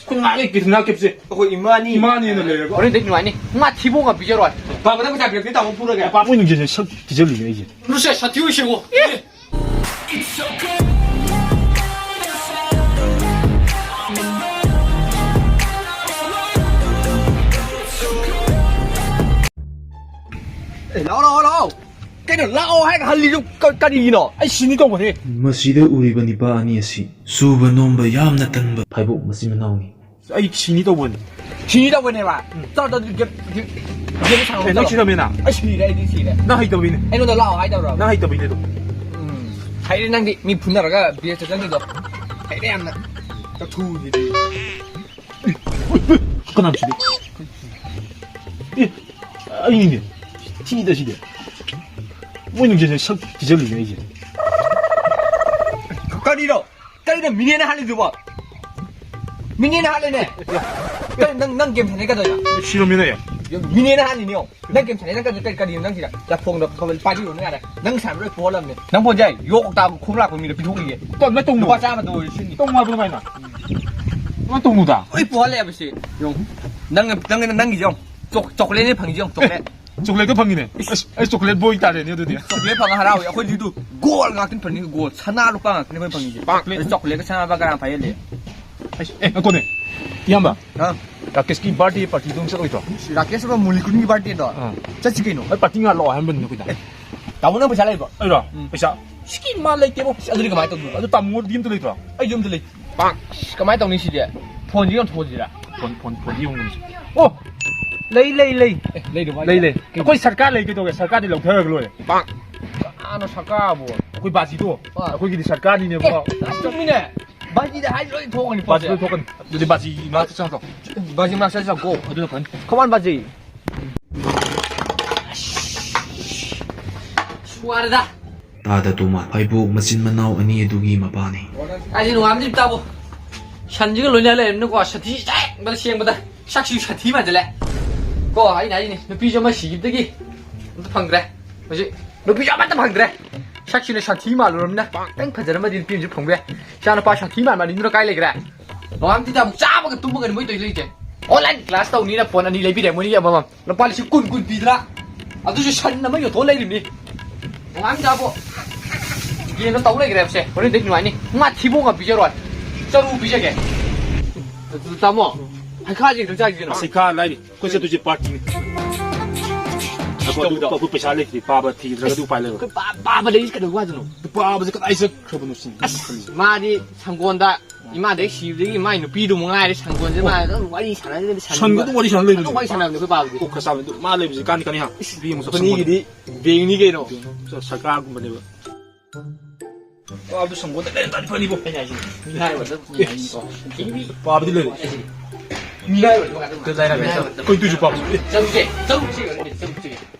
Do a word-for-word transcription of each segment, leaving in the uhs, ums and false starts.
ꯑꯩꯈꯣꯏ ꯉꯥꯏꯍꯥꯛ ꯂꯩ ꯀꯦꯞꯁꯦ, ꯉꯥꯏꯍꯥꯛ ꯀꯦꯞꯁꯦ꯫ ꯑꯩꯈꯣꯏ ꯏꯃꯥꯅꯤ꯫ ꯏꯃꯥꯅꯤꯅ ꯂꯩꯔꯒ꯫ ꯍꯣꯔꯦꯟꯗꯤ ꯅꯨꯡꯉꯥꯏꯅꯤ꯫ ꯉꯥ ꯊꯤꯕꯣꯡꯒ ꯄꯤꯖꯔꯣꯏ꯫ ꯄꯥꯕꯗ ꯄꯩꯁꯥ ꯄꯤꯔꯛꯇꯦ, ꯇꯥꯃꯣ ꯐꯨꯔꯒꯦ꯫ ꯄꯥꯄ ꯅꯨꯡꯁꯤꯁꯦ ꯁꯛ ꯊꯤꯖꯜꯂꯤꯅꯦ ꯑꯩꯁꯦ꯫ ꯅꯨꯡꯁꯦ ꯁꯥꯊꯤ ꯑꯣꯏꯁꯦ꯫ ꯑꯦ, ꯂꯥꯛꯑꯣ, ꯂꯥꯛꯑꯣ, ꯂꯥꯛꯑꯣ꯫ ꯀꯩꯅꯣ, ꯂꯥꯛꯑꯣ ꯍꯥꯏꯔꯒ ꯍꯜꯂꯤꯗꯨ ꯀ-, ꯀꯔꯤꯒꯤꯅꯣ? ꯑꯩ ꯁꯤꯅꯤ ꯇꯧꯕꯅꯦ꯫ ꯃꯁꯤꯗ ꯎꯔꯤꯕ ꯅꯤꯄꯥ ꯑꯅꯤ ꯑꯁꯤ ꯁꯨꯕ ꯅꯣꯝꯕ ꯌꯥꯝꯅ ꯇꯟꯕ ꯐꯥꯏꯕꯣꯛ ꯃꯆꯤꯟ ꯃꯅꯥꯎꯅꯤ꯫ ꯑꯩ ꯁꯤꯅꯤ ꯇꯧꯕꯅꯦ꯫ ꯁꯤꯅꯤ ꯇꯧꯕꯅꯦꯕ? ꯎꯝ꯫ ꯆꯠꯂꯣ, ꯆꯠꯂꯣ, ꯒꯦꯝ, ꯒꯦꯝ, ꯒꯦꯝ ꯁꯥꯟꯅꯧ, ꯑꯦ, ꯅꯪ ꯆꯠꯂꯣ꯫ ꯁꯤꯔꯝꯃꯦꯅ? ꯑꯩ ꯁꯤꯔꯦ, ꯑꯩꯗꯤ ꯁꯤꯔꯦ꯫ ꯅꯪ ꯍꯩꯇꯕꯩꯅꯦ꯫ ꯑꯩꯉꯣꯟꯗ ꯂꯥꯛꯑꯣ ꯍꯥꯏꯗꯕ꯭ꯔꯣ? ꯅꯪ ꯍꯩꯇꯕꯩꯅꯦ ꯑꯗꯣ꯫ ꯎꯝ꯫ ꯍꯩꯔꯦ ꯅꯪꯗꯤ, ꯃꯤ ꯐꯨꯅꯔꯒ ꯕꯤꯌꯔ ꯆꯠꯆꯗꯣꯏꯗꯣ꯫ ꯍꯩꯔꯦ ꯌꯥꯝꯅ꯫ ꯆꯠꯊꯨꯁꯤꯗꯤ꯫ ꯀꯅꯥꯅꯣ ꯁꯤꯗꯤ? ꯑꯦ, ꯑꯩꯅꯤꯅꯦ꯫ ꯊꯤꯗ ꯁꯤꯗꯤ꯫ ꯃꯣꯏ ꯅꯨꯡꯁꯤꯠꯁꯦ ꯁꯛ ꯊꯤꯖꯜꯂꯤꯅꯦ ꯑꯩꯁꯦ꯫ ꯀꯔꯤꯅꯣ? ꯀꯔꯤꯅꯣ ꯃꯤꯅꯦꯅ ꯍꯥꯠꯂꯤꯗꯨꯕꯣ? ꯃꯤꯅꯦꯅ ꯍꯥꯠꯂꯤꯅꯦ꯫ ꯀꯔꯤ ꯅꯪ, ꯅꯪ ꯒꯦꯝ ꯁꯥꯟꯅꯩ ꯀꯩꯗꯧꯔꯤꯅꯣ? ꯁꯤꯔꯝꯃꯤꯅꯦ꯫ ꯃꯤꯅꯦꯅ ꯍꯥꯠꯂꯤꯅꯦ ꯌꯦꯡꯉꯣ꯫ ꯅꯪ ꯒꯦꯝ ꯁꯥꯟꯅꯩ ꯅꯪ ꯀꯔꯤ, ꯀꯔꯤ, ꯀꯔꯤꯅꯣ ꯅꯪ ꯁꯤꯗ? ꯌꯥꯐꯣꯡꯗ ꯐꯕ ꯄꯥꯏꯕꯤꯔꯨꯅꯨ ꯌꯥꯔꯦ꯫ ꯅꯪ ꯁꯥꯟꯅꯕ ꯂꯣꯏ ꯄꯣꯍꯜꯂꯝꯅꯦ꯫ ꯅꯪ ꯐꯣꯟꯁꯦ ꯌꯣꯛ ꯇꯥꯕ ꯈꯣꯡ ꯂꯥꯛꯄ ꯃꯤꯗ ꯄꯤꯊꯣꯛꯈꯤꯒꯦ꯫ ꯇꯣ, ꯅꯪ ꯇꯧꯅꯨ꯫ ꯂꯨꯄꯥ ꯆꯥꯝꯃꯗ ꯑꯣꯏꯔꯁꯨ ꯁꯤꯠꯅꯤ꯫ ꯇꯧꯅꯨ ꯍꯥꯏꯕ ꯑꯗꯨꯃꯥꯏꯅ꯫ ꯅꯪ ꯇꯧꯅꯨꯗ꯫ ꯂꯣꯏ ꯄꯣꯍꯜꯂꯦꯕ ꯁꯤ꯫ ꯌꯦꯡꯉꯣ꯫ ꯅꯪ, ꯅꯪ, ꯅꯪꯒꯤꯁꯦ ꯌꯦꯡꯉꯣ꯫ ꯆꯣꯛ-, ꯆꯣꯀ꯭ꯂꯦꯠꯅꯦ ꯐꯪꯉꯤꯁꯦ ꯌꯦꯡꯉꯣ, ꯆꯣꯀ꯭ꯂꯦꯠ꯫ ꯆꯣꯀ꯭ꯂꯦꯠꯀ ꯐꯪꯉꯤꯅꯦ꯫ ꯏꯁ꯫ ꯑꯁ, ꯑꯩ ꯆꯣꯀ꯭ꯂꯦꯠ ꯕꯣꯏ ꯇꯥꯔꯦꯅꯦ ꯑꯗꯨꯗꯤ꯫ ꯆꯣꯀ꯭ꯂꯦꯠ ꯐꯪꯉ ꯍꯔꯥꯎꯏ꯫ ꯑꯩꯈꯣꯏꯗꯤ ꯑꯗꯨ ꯒꯣꯜ ꯉꯥꯛꯇꯅꯤ ꯐꯪꯉꯤ, ꯒꯣꯜ꯫ ꯁꯅꯥ ꯂꯨꯄꯥ ꯉꯥꯛꯇꯅꯤ ꯑꯩꯈꯣꯏ ꯐꯪꯉꯤꯁꯦ꯫ ꯆꯣꯀ꯭ꯂꯦꯠ꯫ ꯑꯗꯨ ꯆꯣꯀ꯭ꯂꯦꯠꯀ ꯁꯅꯥ ꯂꯨꯄꯥ ꯀꯅꯥ ꯐꯩ ꯍꯦꯜꯂꯤ? ꯑꯩꯁ, ꯑꯦ, ꯉꯥꯏꯈꯣꯅꯦ꯫ ꯏꯌꯥꯝꯕ, ꯑꯥ꯫ ꯔꯥꯀꯦꯁꯀꯤ ꯕꯥꯔꯗꯦ ꯄꯥꯔꯇꯤꯗꯣ ꯑꯃ ꯆꯠꯂꯣꯏꯗ꯭ꯔꯣ? ꯔꯥꯀꯦꯁ ꯑꯃ ꯃꯨꯂꯤꯀꯨꯟꯒꯤ ꯕꯥꯔꯗꯦꯗꯣ? ꯑꯥ꯫ ꯆꯠꯁꯤ ꯀꯩꯅꯣ꯫ ꯑꯩ ꯄꯥꯔꯇꯤ ꯉꯥꯛ ꯂꯥꯛꯑꯣ ꯍꯥꯏꯔꯝꯕꯅꯤꯅꯦ ꯑꯩꯈꯣꯏꯗ꯫ ꯑꯦ, ꯇꯥꯃꯣ ꯅꯪ ꯄꯩꯁꯥ ꯂꯩꯕ꯭ꯔꯣ? ꯑꯩꯔꯣ? ꯎꯝ꯫ ꯄꯩꯁꯥ? ꯁꯤꯀꯤ ꯃꯥ ꯂꯩꯇꯦꯕꯣ꯫ ꯑꯁ, ꯑꯗꯨꯗꯤ ꯀꯃꯥꯏꯅ ꯇꯧꯗꯣꯏꯕ? ꯑꯗꯨ ꯇꯥꯃꯣꯗꯤ ꯑꯝꯇ ꯂꯩꯇ꯭ꯔꯣ? ꯑꯩꯁꯨ ꯑꯝꯇ ꯂꯩꯇꯦ꯫ ꯄꯥꯛ! ꯑꯁ, ꯀꯃꯥꯏꯅ ꯇꯧꯅꯤ ꯁꯤꯗꯤ? ꯐꯣꯟꯁꯤ ꯌꯣꯟꯊꯣꯛꯑꯁꯤꯔꯥ? ꯐꯣꯟ, ꯐꯣꯟ, ꯐꯣꯟꯗꯤ ꯌꯣꯟꯒꯨꯝꯁꯤ꯫ ꯑꯣ! ꯂꯩ, ꯂꯩ, ꯂꯩ꯫ ꯑꯦ, ꯂꯩꯔꯕꯣ ꯍꯥꯏꯁꯦ? ꯂꯩ, ꯂꯩ꯫ ꯑꯩꯈꯣꯏ ꯁꯔꯀꯥꯔ ꯂꯩ ꯀꯩꯗꯧꯒꯦ? ꯁꯔꯀꯥꯔꯗꯤ ꯂꯧꯊꯔꯒ ꯂꯣꯏꯔꯦ꯫ ꯄꯥꯛ! ꯀꯅꯥꯅꯣ ꯁꯔꯀꯥꯔꯕꯨ? ꯑꯩꯈꯣꯏ ꯕꯥꯖꯤꯗꯣ꯫ ꯑꯥ꯫ ꯑꯩꯈꯣꯏꯒꯤꯗꯤ ꯁꯔꯀꯥꯔꯅꯤꯅꯦꯕꯀꯣ꯫ ꯑꯦ, ꯑꯁ, ꯆꯨꯝꯃꯤꯅꯦ꯫ ꯕꯥꯖꯤꯗ ꯍꯥꯏꯗꯤ ꯂꯣꯏ ꯊꯣꯛꯀꯅꯤ ꯕꯥꯖꯤ ꯄꯣꯠꯁꯦ꯫ ꯂꯣꯏ ꯊꯣꯛꯀꯅꯤ꯫ ꯑꯗꯨꯗꯤ ꯕꯥꯖꯤ ꯃꯅꯥꯛꯇ ꯆꯪꯉꯛꯑꯣ꯫ ꯕꯥꯖꯤ ꯃꯅꯥꯛꯇ ꯆꯪꯉꯛꯑꯣ꯫ ꯑꯗꯨꯅ ꯐꯅꯤ꯫ Come on, ꯕꯥꯖꯤ꯫ ꯁ꯭ꯋꯥꯔꯗ꯫ ꯇꯥꯗ ꯇꯣꯃꯥ ꯐꯥꯏꯕꯣꯛ ꯃꯆꯤꯟ ꯃꯅꯥꯎ ꯑꯅꯤ ꯑꯗꯨꯒꯤ ꯃꯄꯥꯅꯤ꯫ ꯑꯩꯁꯦ ꯅꯣꯡꯉꯥꯟꯕꯗꯤ ꯇꯥꯕꯣ꯫ ꯁꯟꯁꯤꯒ ꯂꯣꯏꯅ ꯂꯩꯔꯕꯅꯤꯅꯀꯣ, ꯁꯟꯊꯤ ꯁꯦꯡꯕꯗ ꯁꯦꯡꯕꯗ ꯁꯛꯁꯤꯁꯨ ꯁꯟꯊꯤ ꯃꯥꯟꯁꯤꯜꯂꯦ꯫ ꯀꯣ, ꯑꯩꯅ ꯍꯥꯏꯁꯤꯅꯦ, ꯅꯨꯄꯤꯁꯨ ꯑꯃ ꯁꯤꯈꯤꯕꯗꯒꯤ ꯑꯝꯇ ꯐꯪꯗ꯭ꯔꯦ꯫ ꯍꯧꯖꯤꯛ ꯅꯨꯄꯤꯁꯨ ꯑꯃꯠꯇ ꯐꯪꯗ꯭ꯔꯦ꯫ ꯁꯛꯁꯤꯅ ꯁꯟꯊꯤ ꯃꯥꯜꯂꯨꯔꯕꯅꯤꯅ꯫ ꯈꯤꯇꯪ ꯐꯖꯔꯝꯃꯗꯤ ꯅꯨꯄꯤ ꯑꯃꯁꯨ ꯐꯪꯕ ꯌꯥꯏ꯫ ꯏꯆꯥ ꯅꯨꯄꯥ ꯁꯟꯊꯤ ꯃꯥꯟꯕ ꯑꯅꯤꯗꯨꯅ ꯀꯥꯏ ꯂꯩꯈ꯭ꯔꯦ? ꯅꯣꯡꯉꯥꯟꯕꯗ ꯑꯃꯨꯛ ꯆꯥꯕꯒ ꯇꯨꯝꯕꯒꯅꯤ ꯃꯣꯏ ꯇꯧꯔꯤ ꯂꯩꯁꯦ꯫ ꯑꯣꯟꯂꯥꯏꯟ ꯀ꯭ꯂꯥꯁ ꯇꯧꯅꯤꯅ ꯐꯣꯟ ꯑꯅꯤ ꯂꯩꯕꯤꯔꯦ ꯃꯣꯏꯅꯤ ꯑꯃꯃꯝ꯫ ꯂꯨꯄꯥ ꯂꯤꯁꯤꯡ ꯀꯨꯟ ꯀꯨꯟ ꯄꯤꯗꯅ꯫ ꯑꯗꯨꯁꯨ ꯁꯟ ꯑꯃ ꯌꯣꯟꯊꯣꯛꯑ ꯂꯩꯔꯤꯕꯅꯤ꯫ ꯅꯣꯡꯉꯥꯟꯕꯗꯕꯨ ꯒꯦꯝꯗꯣ ꯇꯧ ꯂꯩꯈ꯭ꯔꯦꯕꯁꯦ꯫ ꯍꯣꯔꯦꯟꯗꯩ ꯅꯨꯡꯉꯥꯏꯅꯤ꯫ ꯉꯥ ꯊꯤꯕꯣꯡ ꯑꯃ ꯄꯤꯖꯔꯣꯏ꯫ ꯆꯔꯨ ꯄꯤꯖꯒꯦ꯫ ꯇꯥꯃꯣ, ꯍꯩꯈꯥꯁꯦ ꯈꯤꯇꯪ ꯆꯥꯈꯤꯁꯤꯅꯣ꯫ ꯑꯁ, ꯍꯩꯈꯥ ꯂꯥꯏꯔꯤ꯫ ꯑꯩꯈꯣꯏ ꯆꯠꯇꯣꯏꯁꯦ ꯄꯥꯔꯇꯤꯅꯤ꯫ ꯑꯩꯈꯣꯏ ꯑꯗꯨ, ꯑꯩꯈꯣꯏ ꯄꯩꯁꯥ ꯂꯩꯇ꯭ꯔꯤ꯫ ꯄꯥꯕ ꯊꯤꯗ꯭ꯔꯒꯗꯤ ꯎꯄꯥꯏ ꯂꯩꯔꯣꯏ꯫ ꯑꯩꯈꯣꯏ ꯄꯥ-, ꯄꯥꯕ ꯂꯩꯔꯤꯁꯦ ꯀꯩꯗꯧꯕ ꯋꯥꯗꯣꯏꯅꯣ? ꯄꯥꯕꯁꯦ ꯀꯗꯥꯏ ꯆꯠꯈ꯭ꯔꯕꯅꯣ ꯁꯤꯅꯤ꯫ ꯑꯁ, ꯃꯥꯗꯤ ꯁꯪꯒꯣꯟꯗ ꯏꯃꯥꯗꯩ ꯁꯤꯕꯗꯒꯤ ꯃꯥꯏ ꯅꯨꯄꯤꯗꯨ ꯃꯉꯥꯏꯔꯦ ꯁꯪꯒꯣꯟꯁꯦ꯫ ꯃꯥ ꯑꯗꯨꯝ ꯋꯥꯔꯤ ꯁꯥꯟꯅꯔꯤꯕꯅꯤ꯫ ꯁꯟꯒ ꯑꯗꯨꯝ ꯋꯥꯔꯤ ꯁꯥꯟꯅ ꯂꯩꯕꯅꯤ꯫ ꯑꯗꯨꯝ ꯋꯥꯔꯤ ꯁꯥꯟꯅꯕꯅꯤ ꯑꯩꯈꯣꯏ ꯄꯥꯕꯗꯤ꯫ ꯀꯣꯛ ꯈꯔ ꯆꯥꯕꯅꯤ꯫ ꯑꯗꯨ ꯃꯥ ꯂꯩꯕꯁꯦ ꯀꯥꯟꯗꯤ ꯀꯥꯟꯅꯤ ꯍꯥ? ꯏꯁ, ꯅꯨꯄꯤ ꯑꯃꯨꯛ ꯆꯠꯁꯟꯕꯗꯣ꯫ ꯕꯦꯡꯅꯤ ꯀꯩꯅꯣ꯫ ꯁꯔꯀꯥꯔꯒꯨꯝꯕꯅꯦꯕ꯫ ꯄꯥꯕꯗꯨ ꯁꯪꯒꯣꯟꯗ ꯂꯩꯔꯝ ꯇꯥꯔꯗꯤ ꯐꯅꯤꯕꯣ꯫ ꯑꯩꯅ ꯍꯥꯏꯁꯤꯅꯤ꯫ ꯃꯤ ꯍꯥꯏꯔꯨꯕꯗ ꯃꯤ ꯍꯥꯏꯅꯤꯀꯣ꯫ ꯄꯥꯕꯗꯤ ꯂꯩꯔꯦ꯫ ꯃꯤ ꯍꯥꯏꯔꯨꯕꯗ ꯀꯩ ꯂꯩꯔꯝꯃꯦ? ꯃꯤ ꯍꯥꯏꯔꯨꯕꯗ꯫ ꯀꯩ ꯇꯨꯏꯁꯨ ꯄꯥꯕꯁꯨ꯫ ꯑꯦ꯫ ꯆꯠꯂꯨꯁꯦ꯫ ꯆꯠꯂꯨꯁꯦ꯫ ꯆꯠꯂꯨꯁꯦ꯫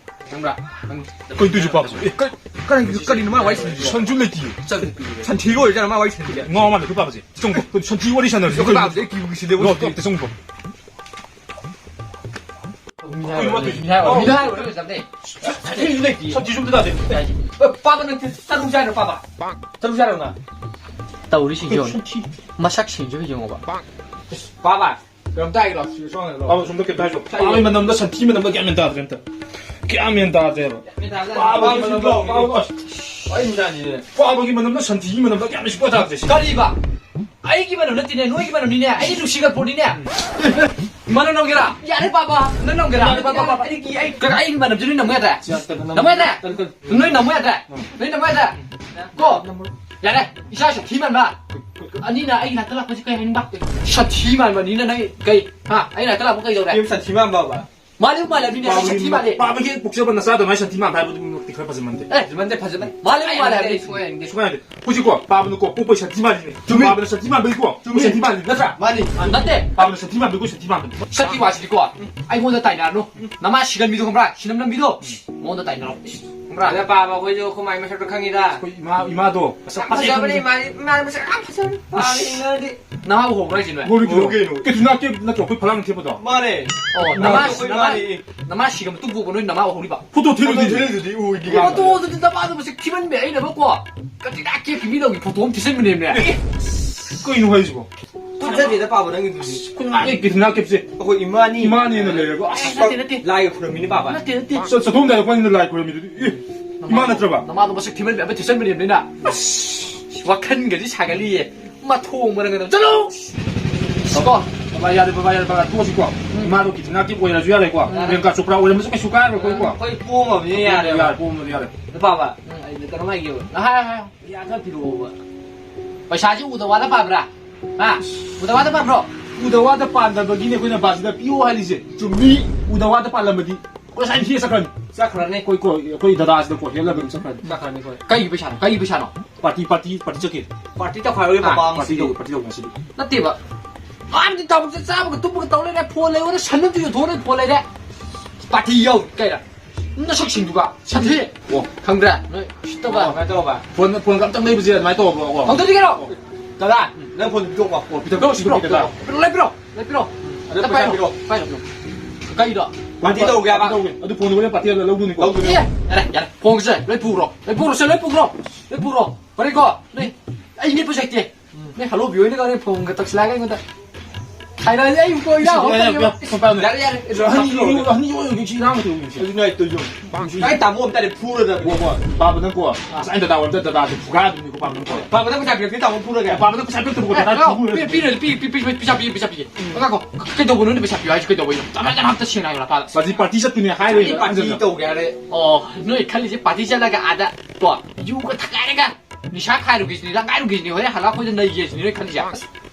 ꯈꯪꯕ꯭ꯔꯥ? ꯅꯪ ꯀꯩ ꯇꯨꯏꯁꯨ ꯄꯥꯕꯁꯨ꯫ ꯑꯦ, ꯀ-, ꯀꯔꯤꯅꯣ, ꯀꯔꯤꯅꯣ ꯃꯥ ꯋꯥꯔꯤ ꯁꯥꯟꯅꯩꯁꯦ? ꯁꯟꯁꯨ ꯂꯩꯇꯤꯌꯦ꯫ ꯆꯠꯂꯨꯁꯦ꯫ ꯁꯟꯊꯤꯒ ꯑꯣꯏꯔꯖꯥꯠꯂ ꯃꯥ ꯋꯥꯔꯤ ꯁꯥꯟꯅꯩꯁꯦ? ꯉꯥꯎ ꯃꯥꯜꯂꯦ ꯑꯩꯈꯣꯏ ꯄꯥꯕꯁꯦ꯫ ꯆꯪꯉꯣ꯫ ꯁꯟꯊꯤ ꯋꯥꯔꯤ ꯁꯥꯟꯅꯔꯁꯤ꯫ ꯑꯩꯈꯣꯏ ꯄꯥꯕꯁꯦ ꯑꯩ ꯀꯤꯕꯨ ꯀꯤꯁꯤꯜꯂꯦ꯫ ꯉꯥꯎ, ꯑꯝꯇ ꯆꯪꯉꯨꯀꯣ꯫ ꯃꯤ ꯍꯥꯏꯔꯣ, ꯃꯤ ꯍꯥꯏꯔꯣ, ꯃꯤ ꯍꯥꯏꯔꯣ, ꯃꯤ ꯍꯥꯏꯔꯣ, ꯂꯩꯇꯦ꯫ ꯁꯟꯊꯤꯁꯨ ꯑꯝꯇ ꯇꯥꯗꯦ꯫ ꯄꯥꯕ ꯅꯪ ꯇꯔꯨꯛ ꯆꯥꯏꯔꯣ, ꯄꯥꯕ? ꯇꯔꯨꯛ ꯆꯥꯏꯔꯣ ꯅꯪ? ꯇꯧꯔꯤꯁꯤꯡꯁꯦ ꯌꯦꯡꯉꯣ꯫ ꯁꯟꯊꯤ꯫ ꯃꯁꯛꯁꯤꯡꯁꯦ ꯌꯦꯡꯉꯣꯕ꯫ ꯄꯥꯕ, ꯀꯩꯅꯣꯝꯇ ꯍꯥꯏꯒꯦ ꯂꯥꯎ, ꯁꯤ ꯁꯣꯝꯗ ꯂꯥꯎ꯫ ꯄꯥꯕ ꯁꯣꯝꯗ ꯀꯩꯝꯇ ꯍꯥꯏꯁꯨ꯫ ꯄꯥꯕꯒꯤ ꯃꯅꯝꯗ ꯁꯟꯊꯤ ꯃꯅꯝꯗ ꯒ꯭ꯌꯥꯟ ꯃꯦꯟ ꯇꯥꯗ꯭ꯔꯦ ꯑꯝꯇ꯫ ꯒ꯭ꯌꯥꯟ ꯃꯦꯟ ꯇꯥꯗ꯭ꯔꯦꯕ꯫ ꯄꯥꯕꯒꯤ ꯃꯅꯝꯗ, ꯄꯥꯕ, ꯑꯁ꯫ ꯑꯩ ꯃꯤꯗꯥꯅꯤꯅꯦ꯫ ꯄꯥꯕꯒꯤ ꯃꯅꯝꯗ ꯁꯟꯊꯤꯒꯤ ꯃꯅꯝꯗ ꯒ꯭ꯌꯥꯟ ꯃꯦꯟ ꯁꯨꯡꯇꯥ ꯇꯥꯗ꯭ꯔꯦ ꯁꯤ꯫ ꯀꯔꯤꯕ? ꯑꯩꯒꯤ ꯃꯅꯝ ꯅꯠꯇꯦꯅꯦ, ꯅꯣꯏꯒꯤ ꯃꯅꯝꯅꯤꯅꯦ, ꯑꯩꯒꯤ ꯅꯨꯡꯁꯤꯕ ꯄꯣꯠꯅꯤꯅꯦ꯫ ꯃꯅꯝ ꯅꯝꯒꯦꯔꯥ? ꯌꯥꯔꯦ, ꯄꯥꯕ, ꯅꯪ ꯅꯝꯒꯦꯔꯥ? ꯌꯥꯔꯦ, ꯄꯥꯕ, ꯄꯥꯕ, ꯄꯥꯕ꯫ ꯑꯩꯒꯤ, ꯑꯩ, ꯀꯩꯅꯣ, ꯑꯩꯒꯤ ꯃꯅꯝꯁꯦ ꯅꯣꯏ ꯅꯝꯕ ꯌꯥꯗ꯭ꯔꯦ? ꯅꯝꯕ ꯌꯥꯗ꯭ꯔꯦ? ꯅꯣꯏ ꯅꯝꯕ ꯌꯥꯗ꯭ꯔꯦ? ꯅꯣꯏ ꯅꯝꯕ ꯌꯥꯗ꯭ꯔꯦ? ꯀꯣ? ꯌꯥꯔꯦ, ꯏꯁꯥ ꯁꯛꯊꯤ ꯃꯥꯟꯕ꯫ ꯑꯅꯤꯅ ꯑꯩꯒꯤ ꯅꯥꯛꯇ ꯂꯥꯛꯄꯁꯤ ꯀꯩ ꯍꯥꯏꯅꯤꯡꯕ? ꯁꯛꯊꯤ ꯃꯥꯟꯕꯅꯤꯅ ꯅꯪ ꯀꯩ, ꯍꯥ? ꯑꯩꯒꯤ ꯅꯥꯛꯇ ꯂꯥꯛꯄ ꯀꯩꯗꯧꯔꯦ? ꯀꯩꯝ ꯁꯛꯊꯤ ꯃꯥꯟꯕꯕ? ꯃꯥꯜꯂꯤ, ꯃꯥꯜꯂꯤ, ꯑꯗꯨꯅꯦ, ꯑꯩ ꯄꯥꯕꯒꯤ, ꯁꯛꯊꯤ ꯃꯥꯜꯂꯤ꯫ ꯄꯥꯕꯒꯤ ꯄꯣꯛꯆꯕ ꯅꯆꯥꯗ ꯃꯥꯏ ꯁꯛꯊꯤ ꯃꯥꯟꯕ ꯍꯥꯏꯕꯗꯨꯃꯛꯇꯤ ꯈꯔ ꯐꯖꯃꯟꯗꯦ꯫ ꯑꯦ, ꯐꯖꯃꯟꯗꯦ, ꯐꯖꯃꯟꯗꯦ꯫ ꯃꯥꯜꯂꯤ, ꯑꯩ ꯃꯥꯜꯂꯤ ꯍꯥꯏꯕꯗꯤ ꯍꯥꯏꯕꯗꯤ ꯁꯨꯡꯌꯥ ꯌꯥꯅꯤꯡꯗꯦ꯫ ꯁꯨꯡꯌꯥ ꯌꯥꯅꯤꯡꯗꯦ꯫ ꯍꯧꯖꯤꯛꯀꯣ, ꯄꯥꯕꯅꯀꯣ, ꯄꯣꯛꯄꯩ ꯁꯛꯊꯤ ꯃꯥꯜꯂꯤꯅꯦ꯫ ꯆꯨꯝꯃꯤ꯫ ꯄꯥꯕꯅ ꯁꯛꯊꯤ ꯃꯥꯟꯕꯒꯤꯀꯣ, ꯆꯨꯝꯃꯤ꯫ ꯁꯛꯊꯤ ꯃꯥꯜꯂꯤ, ꯅꯠꯇ꯭ꯔꯥ? ꯃꯥꯅꯤ꯫ ꯅꯠꯇꯦ꯫ ꯄꯥꯕꯅ ꯁꯛꯊꯤ ꯃꯥꯟꯕꯒꯤꯀꯣ, ꯁꯛꯊꯤ ꯃꯥꯟꯕꯅꯤ꯫ ꯁꯛꯀꯤ ꯋꯥꯁꯤꯗꯤꯀꯣ, ꯑꯩꯉꯣꯟꯗ ꯇꯥꯏꯅꯔꯅꯨ꯫ ꯅꯃꯥ ꯁꯤꯒꯟꯕꯤꯗꯣ ꯈꯪꯕ꯭ꯔꯥ? ꯁꯤꯅꯝ ꯅꯝꯕꯤꯗꯣ? ꯃꯉꯣꯟꯗ ꯇꯥꯏꯅꯔꯣ꯫ ꯈꯪꯕ꯭ꯔꯥ? ꯑꯗ ꯄꯥꯕ ꯑꯩꯈꯣꯏꯁꯨ ꯑꯩꯈꯣꯏ ꯃꯥꯏ ꯃꯁꯛꯇꯣ ꯈꯪꯉꯤꯗ꯫ ꯑꯩꯈꯣꯏ ꯏꯃꯥ, ꯏꯃꯥꯗꯣ ꯃꯁꯛ ꯌꯥꯝ ꯐꯖꯩ ꯐꯖꯕꯅꯦ, ꯈꯪꯉꯤ꯫ ꯏꯃꯥ, ꯏꯃꯥ ꯃꯁꯛ ꯌꯥꯝ ꯐꯖꯕꯅꯦ꯫ ꯄꯥꯕ ꯌꯦꯡꯅꯔꯗꯤ꯫ ꯅꯃꯥ ꯎꯍꯧꯕ꯭ꯔꯥ ꯍꯥꯏꯁꯦ ꯅꯣꯏ? ꯎꯍꯧꯋꯤ ꯀꯩꯅꯣ꯫ ꯀꯩꯅꯣ? ꯀꯦꯇ꯭ꯔꯤꯅꯥ ꯀꯦꯞ ꯅꯠꯇ꯭ꯔꯣ ꯑꯩꯈꯣꯏ ꯐꯛꯂꯥꯡ ꯊꯦꯠꯄꯗꯣ? ꯃꯥꯅꯦ꯫ ꯑꯣ, ꯅꯃꯥ, ꯃꯥꯅꯦ, ꯅꯃꯥ, ꯃꯥꯅꯦ꯫ ꯅꯃꯥ ꯁꯤꯒ ꯃꯇꯨꯡ ꯄꯣꯛꯄ ꯅꯣꯏ ꯅꯃꯥ ꯎꯍꯧꯔꯤꯕ? ꯐꯣꯇꯣ ꯊꯦꯠꯂꯤꯗꯨꯗꯤ꯫ ꯐꯣꯇꯣ ꯊꯦꯠꯂꯤꯗꯨꯗꯤ ꯎꯍꯧꯋꯤꯗꯤ ꯀꯩꯅꯣ꯫ ꯐꯣꯇꯣꯗꯨꯗꯤ ꯅꯃꯥꯗꯣ ꯃꯁꯛ ꯊꯤꯃꯟꯕꯩ ꯑꯩꯅꯕꯀꯣ ꯀꯦꯇ꯭ꯔꯤꯅꯥ ꯀꯦꯞꯀꯤ ꯃꯤꯗꯧꯒꯤ ꯐꯣꯇꯣ ꯑꯃ ꯊꯤꯖꯤꯟꯕꯅꯦꯕꯅꯦ꯫ ꯑꯦ, ꯀꯩꯅꯣ ꯍꯥꯏꯁꯤꯕꯣ? ꯐꯖꯗꯦꯗ ꯄꯥꯕ ꯅꯪꯒꯤꯗꯨꯗꯤ꯫ ꯑꯩꯈꯣꯏ ꯉꯥꯏꯍꯥꯛ ꯀꯤꯗꯅ ꯀꯦꯞꯁꯦ꯫ ꯑꯩꯈꯣꯏ ꯏꯃꯥꯅꯤ꯫ ꯏꯃꯥꯅꯤꯅ ꯂꯩꯔꯒ ꯑꯁ꯫ ꯅꯠꯇꯦ, ꯅꯠꯇꯦ꯫ ꯂꯥꯏꯒ ꯈꯨꯔꯝꯃꯤꯅꯤ ꯄꯥꯕ꯫ ꯅꯠꯇꯦ, ꯅꯠꯇꯦ꯫ ꯆꯠ-, ꯆꯠꯊꯣꯛꯑꯝꯗꯥꯏꯗ ꯑꯩꯈꯣꯏꯅ ꯂꯥꯏ ꯈꯨꯔꯝꯃꯤꯗꯨꯗꯤ꯫ ꯑꯦ, ꯏꯃꯥ ꯅꯠꯇ꯭ꯔꯕ? ꯅꯃꯥꯗꯣ ꯃꯁꯛ ꯊꯤꯃꯟꯕ ꯑꯃ ꯊꯤꯁꯟꯕꯅꯦꯕꯅꯤꯅ꯫ ꯑꯁ, ꯋꯥꯈꯟꯒꯗꯤ ꯁꯥꯒꯠꯂꯤꯌꯦ꯫ ꯃꯊꯣꯡ ꯃꯔꯝ ꯈꯪꯗꯕ꯫ ꯆꯠꯂꯣ! ꯀꯣ꯫ ꯕꯕꯥ, ꯌꯥꯔꯦ, ꯕꯕꯥ, ꯌꯥꯔꯦ, ꯕꯕꯥ, ꯇꯣꯛꯑꯁꯤꯀꯣ꯫ ꯎꯝ꯫ ꯏꯃꯥꯗꯣ ꯀꯤꯗꯅ ꯀꯦꯞ ꯑꯣꯏꯔꯁꯨ ꯌꯥꯔꯦꯀꯣ꯫ ꯌꯥꯔꯦ꯫ ꯄ꯭ꯔꯤꯌꯥꯡꯀꯥ ꯆꯣꯄ꯭ꯔꯥ ꯑꯣꯏꯔꯝꯕꯁꯨ ꯀꯩꯁꯨ ꯀꯥꯏꯔꯣꯏꯀꯣꯀꯣ꯫ ꯑꯩꯈꯣꯏ ꯄꯣꯝꯃꯕꯅꯤꯅ ꯌꯥꯔꯦꯕ꯫ ꯌꯥꯔꯦ, ꯄꯣꯝꯃꯗꯤ ꯌꯥꯔꯦ꯫ ꯅꯨꯄꯥꯕ, ꯎꯝ, ꯑꯩ ꯀꯩꯅꯣꯝ ꯍꯥꯏꯒꯦꯕ꯫ ꯍꯥꯏ, ꯍꯥꯏ, ꯍꯥꯏ꯫ ꯄꯩꯁꯥ ꯈꯔ ꯄꯤꯔꯛꯑꯣꯕ꯫ ꯄꯩꯁꯥꯁꯤ ꯎꯗ ꯋꯥꯗ ꯄꯥꯕ꯭ꯔꯥ? ꯍꯥ? ꯎꯗ ꯋꯥꯗ ꯄꯥꯕ꯭ꯔꯣ? ꯎꯗ ꯋꯥꯗ ꯄꯥꯟꯗꯕꯒꯤꯅꯦ ꯑꯩꯈꯣꯏꯅ ꯕꯥꯁꯤꯗ ꯄꯤꯌꯣ ꯍꯥꯏꯔꯤꯁꯦ꯫ ꯆꯨꯝꯃꯤ꯫ ꯎꯗ ꯋꯥꯗ ꯄꯥꯜꯂꯝꯃꯗꯤ ꯑꯩꯈꯣꯏ ꯉꯁꯥꯏ ꯍꯦꯛ ꯆꯠꯈ꯭ꯔꯅꯤ꯫ ꯆꯠꯈ꯭ꯔꯅꯤ꯫ ꯑꯩꯈꯣꯏ ꯀꯣ-, ꯑꯩꯈꯣꯏ ꯗꯗꯥꯁꯤꯗ ꯀꯣ ꯍꯦꯜꯂꯒ ꯑꯗꯨꯝ ꯆꯠꯈ꯭ꯔꯅꯤ꯫ ꯆꯠꯈ꯭ꯔꯅꯤ ꯑꯩꯈꯣꯏ꯫ ꯀꯩꯒꯤ ꯄꯩꯁꯥꯅꯣ? ꯀꯩꯒꯤ ꯄꯩꯁꯥꯅꯣ? ꯄꯥꯔꯇꯤ, ꯄꯥꯔꯇꯤ, ꯄꯥꯔꯇꯤ ꯆꯠꯈꯤ꯫ ꯄꯥꯔꯇꯤ ꯇꯧꯈꯥꯏꯔꯣꯏ ꯍꯥ, ꯄꯥꯄꯥ ꯄꯥꯔꯇꯤ ꯉꯁꯤꯗꯤ꯫ ꯇꯧ-, ꯄꯥꯔꯇꯤ ꯇꯧ ꯉꯁꯤꯗꯤ꯫ ꯅꯠꯇꯦꯕ꯫ ꯃꯥꯗꯤ ꯇꯥꯕꯨ ꯆꯥꯕꯒ ꯇꯨꯝꯕꯒ ꯇꯧ ꯂꯩꯔꯦ, ꯐꯣꯟ ꯂꯩꯌꯣꯅ ꯁꯟꯅ ꯌꯣꯟꯊꯣꯛꯑ ꯂꯩ, ꯐꯣꯟ ꯂꯩꯔꯦ꯫ ꯄꯥꯔꯇꯤ ꯌꯧ ꯀꯩꯔꯥ? ꯅꯁꯛꯁꯤꯡꯗꯨꯒ ꯁꯟꯊꯤ꯫ ꯑꯣ꯫ ꯈꯪꯗ꯭ꯔꯥ? ꯅꯣꯏ ꯎꯁꯤꯠꯇꯕ꯫ ꯑꯣ, ꯀꯃꯥꯏꯅ ꯇꯧꯕ? ꯐꯣꯟ, ꯐꯣꯟꯒ ꯑꯝꯇꯪ ꯂꯩꯕꯁꯦ ꯑꯗꯨꯃꯥꯏꯅ ꯇꯧꯕ꯭ꯔꯣ? ꯑꯣ꯫ ꯇꯧꯗ꯭ꯔꯗꯤ ꯀꯩꯅꯣ? ꯑꯣ꯫ ꯗꯗꯥ, ꯅꯪ ꯐꯣꯟ ꯄꯤꯊꯣꯛꯄ꯫ ꯑꯣ, ꯄꯤꯊꯣꯛ-, ꯄꯤꯊꯣꯛ-, ꯄꯤꯊꯣꯛ-, ꯄꯤꯊꯣꯛ-, ꯄꯤꯊꯣꯛ-, ꯄꯤꯊꯣꯛ-, ꯄꯤꯊꯣꯛ-, ꯂꯩ ꯄꯤꯔꯣ, ꯂꯩ ꯄꯤꯔꯣ꯫ ꯑꯗꯣ ꯑꯝꯇ ꯄꯩꯁꯥ ꯄꯥꯏꯔꯣ, ꯄꯤꯔꯣ꯫ ꯄꯥꯏꯔꯣ, ꯄꯤꯔꯣ꯫ ꯀꯩꯗꯣ? ꯄꯥꯔꯇꯤ ꯇꯧꯒꯦ ꯍꯥꯏꯕ꯫ ꯄꯥꯔꯇꯤ ꯇꯧꯒꯦ꯫ ꯑꯗꯨ ꯐꯣꯟꯗꯨ ꯍꯣꯔꯦꯟ ꯄꯥꯔꯇꯤ ꯂꯧꯗꯣꯏꯅꯤꯀꯣ꯫ ꯂꯧꯗꯣꯏꯅꯤ꯫ ꯑꯦ, ꯌꯥꯔꯦ, ꯌꯥꯔꯦ꯫ ꯐꯣꯟꯁꯦ ꯂꯣꯏ ꯄꯨꯔꯣ, ꯂꯣꯏ ꯄꯨꯔꯣꯁꯦ, ꯂꯣꯏ ꯄꯨꯔꯣ, ꯂꯣꯏ ꯄꯨꯔꯣ꯫ ꯐꯔꯦꯀꯣ? ꯅꯣꯏ, ꯑꯩ ꯃꯦꯠꯄꯁꯨ ꯍꯩꯇꯦ꯫ ꯎꯝ꯫ ꯅꯣꯏ ꯍꯜꯂꯣ ꯕꯤꯌꯣꯏꯅ ꯀꯧꯔꯦ, ꯐꯣꯟꯒ ꯇꯧꯁꯤꯜꯂꯛꯑꯒ ꯑꯩꯉꯣꯟꯗ꯫ ꯈꯥꯏꯔꯛꯑꯗꯤ ꯑꯩ ꯀꯣꯏ ꯏꯅꯥꯎ ꯌꯥꯔꯦ, ꯌꯥꯔꯦ, ꯍꯣꯠꯅꯕꯤꯌꯣ꯫ ꯐꯣꯟ ꯄꯥꯏꯔꯣ꯫ ꯌꯥꯔꯦ, ꯌꯥꯔꯦ꯫ ꯑꯗꯣ ꯑꯍꯟ ꯌꯣ-, ꯑꯍꯟ ꯌꯣ-, ꯌꯣ-, ꯁꯤ ꯏꯔꯥꯡ ꯇꯧꯔꯤꯁꯦ꯫ ꯑꯗꯨꯅꯦ ꯑꯩ ꯇꯧꯔꯤꯁꯦ꯫ ꯀꯥꯏ ꯇꯥꯃꯣ ꯑꯝꯇ ꯐꯨꯔꯗꯕꯅꯦ꯫ ꯄꯥꯕ ꯅꯪꯀꯣ꯫ ꯑꯥ꯫ ꯉꯁꯥꯏ ꯗꯗꯥ ꯑꯣꯏꯔꯝꯗ ꯗꯗꯥꯁꯦ ꯐꯨꯒꯥꯏꯗꯣꯏꯅꯤꯀꯣ, ꯄꯥꯕ ꯅꯪꯀꯣ꯫ ꯄꯥꯕ ꯅꯪ ꯄꯩꯁꯥ ꯄꯤꯔꯛꯇꯦ ꯇꯥꯃꯣ ꯐꯨꯔꯒꯦ꯫ ꯄꯥꯕ ꯅꯪ ꯄꯩꯁꯥ ꯄꯤꯔꯛꯇꯕꯀꯣ, ꯗꯗꯥ ꯑꯦ, ꯐꯨꯔꯒꯦ꯫ ꯄꯤ-, ꯄꯤꯔꯣꯏ, ꯄꯤ-, ꯄꯤ-, ꯄꯤ-, ꯄꯩꯁꯥ ꯄꯤ-, ꯄꯩꯁꯥ ꯄꯤꯒꯦ꯫ ꯎꯝ꯫ ꯉꯥꯏꯈꯣ, ꯀꯩꯗꯧꯕꯅꯣ ꯅꯣꯏꯅ ꯄꯩꯁꯥ ꯄꯤꯌꯨ ꯍꯥꯏꯁꯦ ꯀꯩꯗꯧꯕꯩꯅꯣ? ꯇꯞꯅ ꯇꯞꯅ ꯑꯝꯇ ꯁꯦꯡꯅ ꯍꯥꯏꯌꯨ, ꯅꯄꯥꯗ꯫ ꯄꯥꯔꯇꯤ, ꯄꯥꯔꯇꯤ ꯆꯠꯇꯣꯏꯅꯦ ꯍꯥꯏꯔꯣꯏ꯫ ꯄꯥꯔꯇꯤ ꯇꯧꯒꯦ ꯍꯥꯏꯔꯦ꯫ ꯑꯣ, ꯅꯣꯏ ꯈꯜꯂꯤꯁꯦ ꯄꯥꯔꯇꯤ ꯆꯠꯂꯒ ꯑꯥꯗ ꯀꯣ, ꯌꯨꯒ ꯊꯛꯀꯥꯏꯔꯒ ꯅꯤꯁꯥ ꯈꯥꯏꯔꯨꯒꯦꯁꯤꯅꯤ, ꯂꯪꯒꯥꯏꯔꯨꯒꯦꯁꯤꯅꯤ, ꯍꯣꯔꯦꯟ ꯍꯜꯂꯛ ꯑꯩꯈꯣꯏꯗ ꯅꯩꯒꯦꯁꯤꯅꯤ ꯅꯣꯏ ꯈꯜꯂꯤꯁꯦ꯫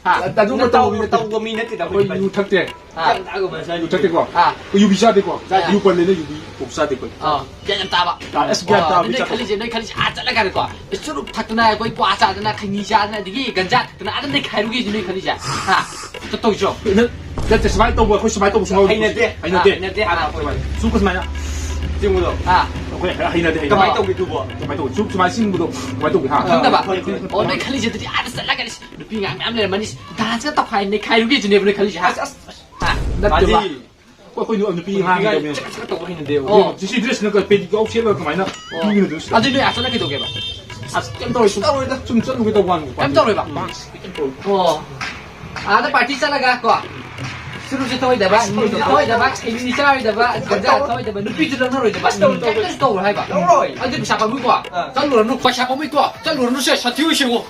ꯍꯥ? ꯑꯗꯨꯒꯨꯝꯕ ꯅꯪ ꯇꯧꯕ ꯇꯧ-, ꯅꯠꯇꯦ꯫ ꯇꯧꯕ ꯃꯤ ꯅꯠꯇꯦꯗ ꯑꯩꯈꯣꯏ ꯑꯩꯈꯣꯏ꯫ ꯌꯨ ꯊꯛꯇꯦ꯫ ꯍꯥ? ꯌꯥꯝ ꯊꯛꯑꯒ ꯃꯁꯥ ꯌꯨ ꯊꯛꯇꯦꯀꯣ꯫ ꯍꯥ? ꯑꯩꯈꯣꯏ ꯌꯨꯕꯤ ꯆꯥꯗꯦꯀꯣ꯫ ꯆꯥꯗꯦ꯫ ꯌꯨ ꯄꯜꯂꯦꯅ ꯌꯨꯕꯤ ꯀꯣꯛ ꯆꯥꯗꯦꯀꯣ꯫ ꯑꯥ, ꯒ꯭ꯌꯥꯟ ꯌꯥꯝ ꯇꯥꯕ꯫ ꯑꯥ, ꯑꯁ, ꯒ꯭ꯌꯥꯟ ꯑꯣ, ꯇꯥꯕ ꯑꯗꯨ ꯅꯣꯏ ꯆꯥꯗꯦ꯫ ꯈꯜꯂꯤꯁꯦ, ꯅꯣꯏ ꯈꯜꯂꯤꯁꯦ ꯑꯥ ꯆꯠꯂꯒꯅꯦꯀꯣ, ꯆꯨꯔꯨꯞ ꯊꯛꯇꯅ, ꯑꯩꯈꯣꯏ ꯀ꯭ꯋꯥ ꯆꯥꯗꯅ, ꯈꯩꯅꯤ ꯆꯥꯗꯅ, ꯑꯗꯒꯤ ꯒꯟꯖꯥ ꯊꯛꯇꯅ ꯑꯥꯗ ꯅꯩꯈꯥꯏꯔꯨꯒꯦꯁꯤꯅꯤ ꯅꯣꯏ ꯈꯜꯂꯤꯁꯦ꯫ ꯍꯥ? ꯑꯝꯇ ꯇꯧꯁꯣ꯫ ꯅꯠꯇꯦ, ꯁꯨꯃꯥꯏꯅ ꯇꯧꯕ, ꯑꯩꯈꯣꯏ ꯁꯨꯃꯥꯏꯅ ꯇꯧꯕ ꯁꯨꯡꯌꯥꯎ ꯍꯩꯅꯗꯦ꯫ ꯍꯩꯅꯗꯦ꯫ ꯍꯩꯅꯗꯦ ꯍꯥꯏꯕ ꯑꯩꯈꯣꯏ꯫ ꯁꯨꯝ ꯁꯨꯃꯥꯏꯅ꯫ ꯆꯤꯡꯕꯗꯣ꯫ ꯑꯥ꯫ ꯑꯩꯈꯣꯏ ꯍꯩꯅꯗꯦ, ꯍꯩꯅꯗꯦ꯫ ꯀꯃꯥꯏꯅ ꯇꯧꯒꯦ ꯑꯗꯨꯕꯣ? ꯀꯃꯥꯏꯅ ꯇꯧꯒꯦ? ꯁꯨꯝ ꯁꯨꯃꯥꯏꯅ ꯆꯤꯡꯕꯗꯣ ꯀꯃꯥꯏꯅ ꯇꯧꯒꯦ, ꯍꯥ? ꯈꯪꯗꯕ? ꯍꯣꯏ, ꯍꯣꯏ, ꯍꯣꯏ꯫ ꯑꯣ, ꯅꯣꯏ ꯈꯜꯂꯤꯁꯦ ꯑꯗꯨꯗꯤ ꯑꯥꯗ ꯆꯠꯂꯒ ꯅꯨꯄꯤ ꯑꯉꯥꯡ ꯃꯌꯥꯝ ꯂꯩꯔꯝꯃꯅꯤ꯫ ꯗꯥꯟꯁꯀ ꯇꯧꯈꯥꯏ ꯅꯩꯈꯥꯏꯔꯨꯒꯦꯁꯤꯅꯦꯕ ꯅꯣꯏ ꯈꯜꯂꯤꯁꯦ, ꯍꯥ? ꯑꯁ, ꯑꯁ, ꯑꯁ꯫ ꯍꯥ? ꯅꯠꯇꯦꯕ꯫ ꯃꯥꯗꯤ ꯑꯩꯈꯣꯏ, ꯑꯩꯈꯣꯏ ꯅꯨꯄꯤ ꯑꯉꯥꯡ ꯅꯨꯄꯤ ꯇꯧꯕꯅꯦ꯫ ꯆꯠ-, ꯆꯠ ꯇꯧꯕ ꯍꯩꯅꯗꯦꯕ꯫ ꯑꯣ꯫ ꯁꯤ, ꯁꯤ ꯗ꯭ꯔꯦꯁꯁꯤꯅ ꯀꯩ ꯄꯦꯗꯤ ꯌꯥꯎ ꯁꯦꯠꯂꯒ ꯀꯃꯥꯏꯅ ꯑꯣ꯫ ꯅꯨꯄꯤꯒꯤꯅ ꯑꯗꯨ ꯁꯦꯠꯂꯒ? ꯑꯗꯨ ꯅꯣꯏ ꯑꯥ ꯆꯠꯂ ꯀꯩꯗꯧꯒꯦꯕ? ꯑꯁ, ꯀꯩꯝ ꯇꯧꯔꯣꯏ, ꯁꯨꯝ ꯇꯧꯔꯣꯏꯗ꯫ ꯁꯨꯝ ꯆꯠꯂꯨꯒꯦ ꯇꯧꯕ ꯋꯥꯅꯤ꯫ ꯀꯩꯝ ꯇꯧꯔꯣꯏꯕ? ꯎꯝ꯫ ꯀꯩꯝ ꯇꯧꯔꯣꯏ꯫ ꯑꯣ꯫ ꯑꯥꯗ ꯄꯥꯔꯇꯤ ꯆꯠꯂꯒ ꯀꯣ, ꯆꯨꯔꯨꯞꯁꯨ ꯊꯛꯑꯣꯏꯗꯕ, ꯅꯤꯁꯨ ꯊꯛꯑꯣꯏꯗꯕ, ꯈꯩꯅꯤꯁꯨ ꯆꯥꯔꯣꯏꯗꯕ, ꯒꯟꯖꯥ ꯊꯛꯑꯣꯏꯗꯕ, ꯅꯨꯄꯤꯁꯨ ꯂꯧꯅꯔꯣꯏꯗꯕ, ꯀꯩꯝꯇꯁꯨ ꯇꯧꯔꯣꯏ ꯍꯥꯏꯕ꯫ ꯂꯧꯔꯣꯏ꯫ ꯑꯗꯨ ꯄꯩꯁꯥ ꯄꯥꯝꯃꯨꯏꯀꯣ꯫ ꯑꯥ꯫ ꯆꯠꯂꯨꯔꯅꯨ꯫ ꯄꯩꯁꯥ ꯄꯥꯝꯃꯨꯏꯀꯣ꯫ ꯆꯠꯂꯨꯔꯅꯨ ꯁꯦ, ꯁꯥꯊꯤ ꯑꯣꯏ ꯁꯦꯡꯉꯣ꯫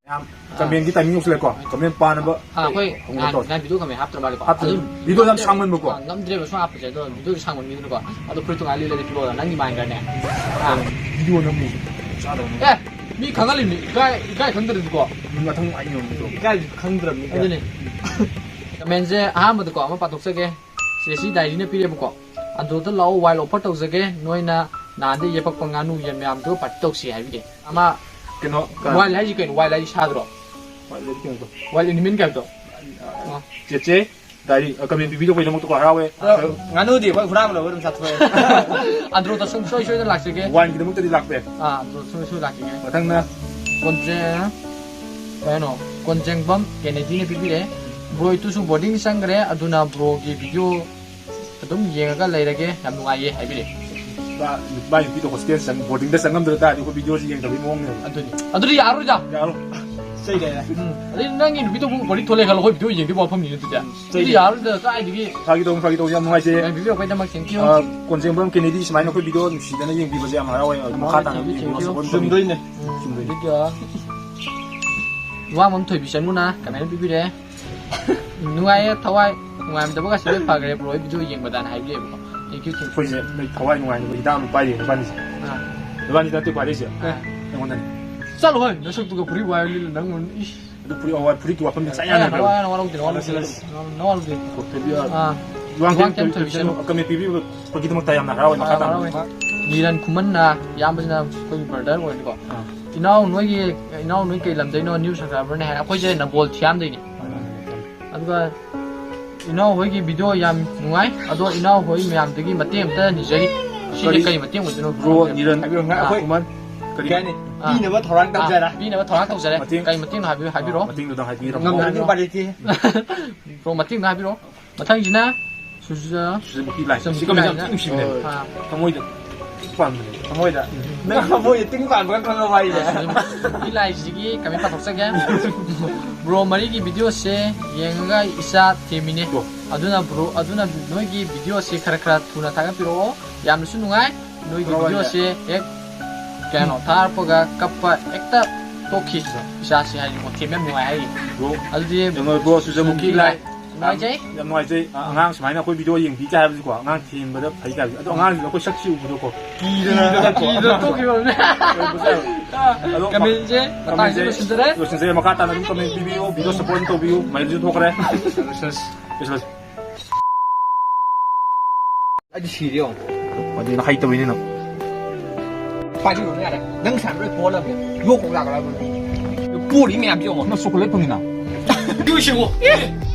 ꯃꯌꯥꯝ ꯀꯃꯦꯟꯒꯤ ꯇꯥꯏꯃꯤꯡ ꯌꯧꯁꯤꯜꯂꯛꯑꯦꯀꯣ꯫ ꯀꯃꯦꯟ ꯄꯥꯅꯕ ꯑꯥ, ꯑꯩꯈꯣꯏ ꯍꯧꯅ ꯅꯍꯥꯟ, ꯇꯧꯁꯤ꯫ ꯅꯍꯥꯟ ꯚꯤꯗꯤꯑꯣ ꯀꯃꯦꯟ ꯍꯥꯞꯇ꯭ꯔ ꯃꯥꯜꯂꯦꯀꯣ꯫ ꯍꯥꯞꯇ꯭ꯔꯤ꯫ ꯑꯗꯨꯝ ꯚꯤꯗꯤꯑꯣ ꯌꯥꯝ ꯁꯥꯡꯃꯟꯕꯀꯣ꯫ ꯑꯥ, ꯉꯝꯗ꯭ꯔꯦꯕ ꯁꯨꯝ ꯍꯥꯞꯄꯁꯦ꯫ ꯑꯗꯣ ꯚꯤꯗꯤꯑꯣꯁꯨ ꯁꯥꯡꯃꯟꯈꯤꯗꯅꯀꯣ꯫ ꯑꯗꯣ ꯐꯨꯔꯤꯠ ꯇꯣꯉꯥꯟ ꯂꯤꯠꯂꯗꯤ ꯄꯤꯔꯛꯑꯣ, ꯅꯪꯒꯤ ꯃꯥꯏꯟꯗꯅꯦ꯫ ꯑꯥ꯫ ꯚꯤꯗꯤꯑꯣ ꯅꯝꯃꯤ꯫ ꯆꯥꯗꯕꯅꯤ꯫ ꯑꯦ, ꯃꯤ ꯈꯪꯍꯜꯂꯤꯕꯅꯤ꯫ ꯏꯀꯥꯏ, ꯏꯀꯥꯏ ꯈꯪꯗ꯭ꯔꯗꯤꯀꯣ꯫ ꯃꯤ ꯃꯊꯪ ꯑꯩ ꯌꯣꯟꯕꯗꯣ꯫ ꯏꯀꯥꯏ ꯈꯪꯗ꯭ꯔꯕꯅꯤ꯫ ꯑꯗꯨꯅꯤ꯫ ꯀꯃꯦꯟꯁꯦ ꯑꯍꯥꯟꯕꯗꯀꯣ ꯑꯃ ꯄꯥꯊꯣꯛꯆꯒꯦ꯫ ꯁꯦ, ꯁꯤ ꯗꯥꯏꯔꯤꯅ ꯄꯤꯔꯦꯕꯀꯣ꯫ ꯑꯟꯗ꯭ꯔꯣꯗ ꯂꯥꯛꯑꯣ, ꯋꯥꯏꯜ ꯑꯣꯐꯔ ꯇꯧꯖꯒꯦ꯫ ꯅꯣꯏꯅ ꯅꯍꯥꯟꯗꯩ ꯌꯦꯞꯄꯛꯄ ꯉꯥꯅꯨ ꯌꯦꯟ ꯃꯌꯥꯝꯗꯨ ꯄꯥꯔꯇꯤ ꯇꯧꯁꯤ ꯍꯥꯏꯕꯤꯔꯦ꯫ ꯑꯃ ꯀꯩꯅꯣ, ꯀ- ꯋꯥꯏꯜ ꯍꯥꯏꯁꯤ ꯀꯩꯅꯣ? ꯋꯥꯏꯜ ꯍꯥꯏꯁꯤ ꯁꯥꯗ꯭ꯔꯣ? ꯋꯥꯏꯜ ꯍꯥꯏꯗꯤ ꯀꯩꯅꯣꯗꯣ? ꯋꯥꯏꯜ ꯑꯦꯅꯤꯃꯦꯜ ꯀꯥꯏꯕꯗꯣ? ꯑ, ꯆꯦꯆꯦ, ꯗꯥꯏꯔꯤ, ꯑ, ꯀꯃꯦꯟ ꯄꯤꯕꯤꯔꯛꯄꯒꯤꯗꯃꯛꯇꯀꯣ ꯍꯔꯥꯎꯋꯦ꯫ ꯑꯗꯣ ꯉꯥꯅꯨꯗꯤ ꯑꯩꯈꯣꯏ ꯍꯨꯔꯥꯟꯕ ꯂꯧꯕ ꯑꯗꯨꯝ ꯆꯥꯊꯣꯛꯑꯦ꯫ ꯑꯟꯗ꯭ꯔꯣꯗ ꯁꯨꯡꯁꯣꯏ ꯁꯣꯏꯗꯅ ꯂꯥꯛꯆꯒꯦ꯫ ꯋꯥꯏꯜꯒꯤꯗꯃꯛꯇꯗꯤ ꯂꯥꯛꯄ ꯌꯥꯏ꯫ ꯑꯥ, ꯑꯟꯗ꯭ꯔꯣꯗ ꯁꯨꯡꯁꯣꯏ ꯁꯣꯏ ꯂꯥꯛꯆꯒꯦ꯫ ꯃꯊꯪꯅ ꯀꯣꯟꯖꯦ-, ꯀꯩꯅꯣ, ꯀꯣꯟꯖꯦꯡꯕꯝ ꯀꯦꯅꯦꯗꯤꯅ ꯄꯤꯕꯤꯔꯛꯑꯦ꯫ ꯕ꯭ꯔꯣ ꯏꯇꯨꯁꯨ ꯕꯣꯔꯗꯤꯡ ꯆꯪꯈ꯭ꯔꯦ, ꯑꯗꯨꯅ ꯕ꯭ꯔꯣꯒꯤ ꯚꯤꯗꯤꯑꯣ ꯑꯗꯨꯝ ꯌꯦꯡꯉꯒ ꯂꯩꯔꯒꯦ, ꯌꯥꯝ ꯅꯨꯡꯉꯥꯏꯌꯦ ꯍꯥꯏꯕꯤꯔꯛꯑꯦ꯫ ꯃꯥ, ꯃꯥꯏ ꯅꯨꯄꯤꯗꯣ ꯍꯣꯁꯇꯦꯜ ꯆꯪ-, ꯕꯣꯔꯗꯤꯡꯗ ꯆꯪꯉꯝꯗ꯭ꯔ ꯇꯥꯔꯗꯤ ꯑꯩꯈꯣꯏ ꯚꯤꯗꯤꯑꯣꯁꯤ ꯌꯦꯡꯗꯕꯒꯤ ꯃꯑꯣꯡꯅꯦꯕ꯫ ꯑꯗꯨꯅꯤ꯫ ꯑꯗꯨꯗꯤ ꯌꯥꯔꯣꯏꯗ꯫ ꯌꯥꯔꯣꯏ꯫ ꯆꯩ ꯂꯩꯔꯦ꯫ ꯎꯝ꯫ ꯑꯗꯩ ꯅꯪꯒꯤ ꯅꯨꯄꯤꯗꯣ ꯑꯃꯨꯛ ꯕꯣꯔꯗꯤꯡ ꯊꯣꯛꯂꯛꯑꯦ ꯈꯜꯂꯣ, ꯑꯩꯈꯣꯏ ꯚꯤꯗꯤꯑꯣ ꯌꯦꯡꯗꯣꯏ ꯋꯥꯐꯝꯅꯤꯅꯦ ꯑꯗꯨꯗꯤ꯫ ꯆꯩ ꯑꯗꯨꯗꯤ ꯂꯩꯔꯦ꯫ ꯌꯥꯔꯣꯏꯗ, ꯀꯥꯏꯗꯒꯤ꯫ ꯐꯥꯒꯤ ꯇꯧꯕꯅꯤ, ꯐꯥꯒꯤ ꯇꯧꯕꯅꯤ, ꯌꯥꯝ ꯅꯨꯡꯉꯥꯏꯖꯩ꯫ ꯌꯥꯝ ꯚꯤꯗꯤꯑꯣ ꯑꯩꯈꯣꯏꯗꯃꯛ thank you꯫ ꯑ, ꯀꯣꯟꯖꯦꯡꯕꯝ ꯀꯦꯅꯦꯗꯤ ꯁꯨꯃꯥꯏꯅ ꯑꯩꯈꯣꯏ ꯚꯤꯗꯤꯑꯣ ꯅꯨꯡꯁꯤꯗꯅ ꯌꯦꯡꯕꯤꯕꯁꯦ ꯌꯥꯝ ꯍꯔꯥꯎꯋꯦ꯫ ꯑꯗꯨ ꯃꯈꯥ ꯇꯥꯅ thank you, ꯌꯦꯡꯕꯤꯌꯨ, thank you꯫ Support ꯇꯧꯕꯤꯌꯨ꯫ ꯆꯨꯝꯗꯣꯏꯅꯦ꯫ ꯎꯝ, ꯆꯨꯝꯗꯣꯏꯅꯦ꯫ ꯑꯗꯨꯒ ꯅꯨꯡꯉꯥꯏꯌꯦ, ꯊꯋꯥꯏ ꯅꯨꯡꯉꯥꯏꯔꯝꯗꯕꯒꯁꯦ ꯂꯣꯏ ꯐꯈ꯭ꯔꯦ, ꯕ꯭ꯔꯣ ꯍꯣꯏ video ꯌꯦꯡꯕꯗꯅ ꯍꯥꯏꯕꯤꯔꯛꯑꯦꯕꯀꯣ꯫ Thank you, thank you꯫ ꯑꯩꯈꯣꯏꯁꯦ ꯅꯣꯏ ꯊꯋꯥꯏ ꯅꯨꯡꯉꯥꯏꯅꯕ ꯍꯤꯗꯥꯛ ꯑꯃ ꯄꯥꯏꯔꯤ ꯅꯕꯥꯅꯤꯁꯦ꯫ ꯑꯥ꯫ ꯅꯕꯥꯅꯤꯁꯦ ꯅꯠꯇꯦ ꯄꯥꯏꯔꯛꯏꯁꯦ꯫ ꯑꯥ꯫ ꯑꯩꯉꯣꯟꯗꯅꯤ꯫ ꯆꯠꯂꯣ ꯍꯣꯏ, ꯅꯁꯛꯇꯨꯒ ꯐꯨꯔꯤꯠ ꯋꯥꯏꯔ ꯂꯤꯠꯂ ꯅꯪ ꯏꯁ꯫ ꯑꯗꯨ ꯐꯨꯔꯤꯠ, ꯐꯨꯔꯤꯠꯀꯤ ꯋꯥꯐꯝꯗꯤ ꯉꯁꯥꯏ ꯌꯥꯅꯈ꯭ꯔꯕꯅꯤ꯫ ꯅꯋꯥ, ꯅꯋꯥ ꯂꯧꯗꯦ, ꯅꯋꯥ ꯂꯧꯗꯦ꯫ ꯆꯠꯂꯁꯤ, ꯆꯠꯂꯁꯤ꯫ ꯅꯋꯥ ꯂꯧꯗꯦ꯫ ꯊꯣꯏꯕꯤ, ꯑꯥ꯫ ꯌꯨꯍꯥꯡ ꯌꯨꯍꯥꯡꯊꯦꯝ ꯊꯣꯏꯕꯤ ꯊꯣꯏꯕꯤꯁꯅꯨ꯫ ꯀꯃꯦꯟ ꯄꯤꯕꯤꯕꯒꯤꯗꯃꯛꯇ ꯌꯥꯝꯅ ꯍꯔꯥꯎꯋꯦ꯫ ꯃꯈꯥ ꯇꯥꯅ꯫ ꯍꯔꯥꯎꯋꯦ꯫ ꯅꯤꯔꯟ ꯈꯨꯃꯟꯅ, ꯏꯌꯥꯝꯕꯁꯤꯅ ꯑꯩꯈꯣꯏꯒꯤ brother ꯑꯣꯏꯅꯀꯣ꯫ ꯑꯥ꯫ ꯏꯅꯥꯎ ꯅꯣꯏꯒꯤ, ꯏꯅꯥꯎ ꯅꯣꯏ ꯀꯩ ꯂꯝꯗꯩꯅꯣ? New subscriberꯅꯦ ꯍꯥꯏ꯫ ꯑꯩꯈꯣꯏꯁꯦ ꯅꯝꯕꯣꯜ ꯊꯤꯌꯥꯝꯗꯩꯅꯦ꯫ ꯑꯗꯨꯒ ꯏꯅꯥꯎ ꯍꯣꯏꯒꯤ ꯚꯤꯗꯤꯑꯣ ꯌꯥꯝ ꯅꯨꯡꯉꯥꯏ꯫ ꯑꯗꯣ ꯏꯅꯥꯎ ꯍꯣꯏ ꯃꯌꯥꯝꯗꯒꯤ ꯃꯇꯦꯡ ꯑꯝꯇ ꯅꯤꯖꯔꯤ꯫ ꯁꯤꯁꯦ ꯀꯔꯤ? ꯀꯩ ꯃꯇꯦꯡ ꯑꯣꯏꯗꯣꯏꯅꯣ? ꯕ꯭ꯔꯣ ꯅꯤꯔꯟ ꯍꯥꯏꯕꯤꯔꯣ, ꯉꯥꯏ-, ꯑꯥ꯫ ꯑꯩꯈꯣꯏ ꯀꯨꯃꯥꯔ, ꯀꯔꯤ? ꯀꯩ ꯍꯥꯏꯅꯤ? ꯑꯥ꯫ ꯄꯤꯅꯕ ꯊꯧꯔꯥꯡ ꯑꯥ, ꯇꯧꯖꯔꯦ꯫ ꯄꯤꯅꯕ ꯊꯧꯔꯥꯡ ꯇꯧꯖꯔꯦ꯫ ꯃꯇꯦꯡ? ꯀꯩ ꯃꯇꯦꯡꯅꯣ ꯍꯥꯏꯕꯤꯌꯨ, ꯍꯥꯏꯕꯤꯔꯣ꯫ ꯃꯇꯦꯡꯗꯨꯗꯪ ꯍꯥꯏꯕꯤꯔꯝꯃꯣ꯫ ꯉꯝꯗ꯭ꯔꯗꯤ ꯎꯄꯥꯏ ꯂꯩꯇꯦ꯫ ꯕ꯭ꯔꯣ, ꯃꯇꯦꯡꯗꯣ ꯍꯥꯏꯕꯤꯔꯣ꯫ ꯃꯊꯪꯁꯤꯅ ꯁꯨꯖ-, ꯁꯨꯖꯃꯨꯈꯤ ꯂꯥꯏ꯫ ꯁꯨꯖꯃꯨꯈꯤ ꯁꯤ ꯀꯃꯦꯟ ꯌꯥꯝ ꯂꯥꯏꯅ꯫ ꯊꯤ ꯅꯨꯡꯁꯤꯕꯅꯦ꯫ ꯑꯥ꯫ ꯊꯃꯣꯏꯗ꯫ ꯄꯥꯟꯕꯅꯦ ꯊꯃꯣꯏꯗ꯫ ꯅꯪ ꯊꯃꯣꯏꯗ ꯇꯤꯡ ꯄꯥꯟꯕꯒ ꯈꯪꯉꯕ ꯍꯥꯏꯁꯦ? ꯃꯤ ꯂꯥꯏꯁꯤꯒꯤ ꯀꯃꯦꯟ ꯄꯥꯊꯣꯛꯆꯒꯦ꯫ ꯕ꯭ꯔꯣ ꯃꯔꯤꯒꯤ ꯚꯤꯗꯤꯑꯣꯁꯦ ꯌꯦꯡꯉꯒ ꯏꯆꯥ ꯊꯦꯝꯃꯤꯅꯦ꯫ ꯑꯗꯨꯅ ꯕ꯭ꯔꯣ, ꯑꯗꯨꯅ ꯅꯣꯏꯒꯤ ꯚꯤꯗꯤꯑꯣꯁꯦ ꯈꯔ ꯈꯔ ꯊꯨꯅ ꯊꯥꯒꯠꯄꯤꯔꯛꯑꯣ꯫ ꯌꯥꯝꯅꯁꯨ ꯅꯨꯡꯉꯥꯏ꯫ ꯅꯣꯏꯒꯤ ꯀꯃꯥꯏꯅ? ꯚꯤꯗꯤꯑꯣꯁꯦ ꯍꯦꯛ ꯀꯩꯅꯣ ꯊꯥꯔꯛꯄꯒ ꯀꯞꯄ ꯍꯦꯛꯇ ꯇꯣꯛꯈꯤ꯫ ꯏꯆꯥꯁꯦ ꯍꯥꯏꯗꯤ ꯃꯣ ꯊꯦꯝꯕ ꯌꯥꯝ ꯅꯨꯡꯉꯥꯏ ꯍꯥꯏꯔꯤ꯫ ꯕ꯭ꯔꯣ, ꯑꯗꯨꯗꯤ ꯌꯥꯝ ꯅꯨꯡꯉꯥꯏ, ꯕ꯭ꯔꯣ, ꯁꯨꯖꯃꯨꯈꯤ ꯂꯥꯏ꯫ ꯅꯨꯡꯉꯥꯏꯖꯩ꯫ ꯌꯥꯝ ꯅꯨꯡꯉꯥꯏꯖꯩ꯫ ꯑ-, ꯑꯉꯥꯡ ꯁꯨꯃꯥꯏꯅ ꯑꯩꯈꯣꯏ ꯚꯤꯗꯤꯑꯣ ꯌꯦꯡꯕꯤꯒꯦ ꯍꯥꯏꯕꯁꯤꯀꯣ, ꯑꯉꯥꯡ ꯊꯦꯝꯕꯗ ꯐꯩ ꯀꯥꯏꯕꯁꯦ꯫ ꯑꯗꯣ ꯑꯉꯥꯡꯁꯤꯡꯗꯣ ꯑꯩꯈꯣꯏ ꯁꯛꯁꯤ ꯎꯕꯗꯀꯣ ꯀꯤꯗꯅ, ꯀꯤꯗꯅ ꯇꯣꯛꯈꯤꯕꯅꯦ꯫ ꯑꯗꯣ ꯀꯃꯦꯟꯁꯦ ꯃꯇꯥꯡꯁꯤꯗ ꯀꯃꯦꯟꯁꯦ ꯂꯣꯏꯁꯤꯟꯖꯔꯦ꯫ ꯂꯣꯏꯁꯤꯟꯖꯔꯦ꯫ ꯃꯈꯥ ꯇꯥꯅ ꯑꯗꯨꯝ ꯀꯃꯦꯟ ꯄꯤꯕꯤꯌꯨ, ꯚꯤꯗꯤꯑꯣ ꯁꯞꯄꯣꯔꯠ ꯑꯗꯨꯝ ꯇꯧꯕꯤꯌꯨ꯫ ꯃꯥꯏꯅꯁꯨ ꯊꯣꯛꯈ꯭ꯔꯦ꯫ ꯂꯣꯏꯁꯤꯜꯂꯁꯤ꯫ ꯂꯣꯏꯁꯤꯜꯂꯁꯤ꯫ ꯑꯩꯗꯤ ꯁꯤꯔꯦ ꯌꯦꯡꯉꯣ꯫ ꯑꯗꯨꯅ ꯍꯩꯇꯕꯩꯅꯤ ꯅꯪ꯫ ꯄꯥꯏꯕꯤꯔꯣꯅꯦ ꯌꯥꯔꯦ꯫ ꯅꯪ ꯁꯥꯟꯅ ꯂꯣꯏ ꯄꯣꯜꯂꯕꯅꯦ꯫ ꯌꯣꯛ ꯀꯣꯛ ꯂꯥꯛꯈ꯭ꯔꯕꯅꯦ꯫ ꯄꯣꯔꯤ ꯃꯌꯥꯝꯁꯦ ꯌꯦꯡꯉꯣ꯫ ꯅꯪ ꯆꯣꯀꯣꯂꯦꯠ ꯐꯪꯉꯤꯅ? ꯌꯨ ꯁꯤꯡꯉꯣ꯫ ꯑꯦ!